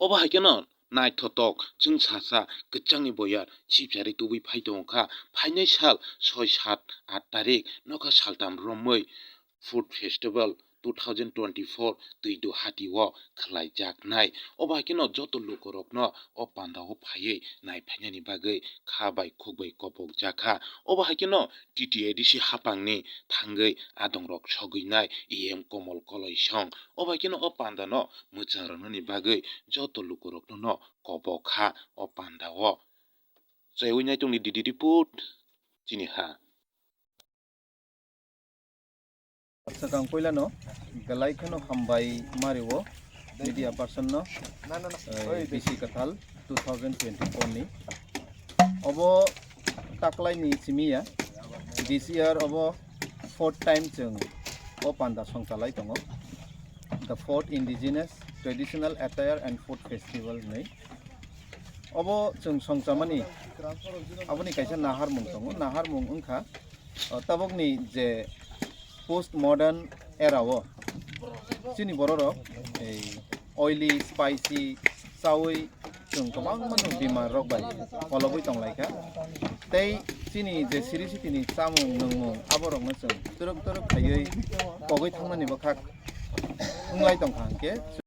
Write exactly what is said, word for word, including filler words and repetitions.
Obo hai kheno naithotok chwng sasa kwchangni boyar chipsari tubui phai tongo kha. Phainai sal soi, sat, at tarik nokha saltam romwi Food Festival two thousand twenty-four Twidu hati o khlaijaknai. Obo hai kheno joto lukurokno o pandao phaiwi naiphainani bagwi kha bai khuk bai kopokjak kha. Obo hai kheno T T A D C hapangni thangwi adongrok sogwinai E M Komol Koloisong. Obo hai kheno o pandano mwchang rwnani bagwi joto lukurokno no kobok kha o pandao. Chaiwi nai tongni D D report chini ha. Swkang puilano belai kheno hambai mario media person no, eh, bisi kwthal two thousand twenty-four ni. Obo taklaini simi ya, this year obo fourth time chwng o panda songchalai tongo, the fourth indigenous traditional attire and food festival hinwi. Obo chwng songchamani aboni kaisa naharmung tongo, naharmung wngkha, o, tabukni je post modern era o chini bororok ei oily, spicy chawi chwng kwbangma no bimar rok bai kolobwi tonglaikha. Tei chini je siri sitini chamung nungmung aborokno chwng twrwk twrwk khaiwi pogwi thangnani bwkhak wnglai tongkha hwnkhe.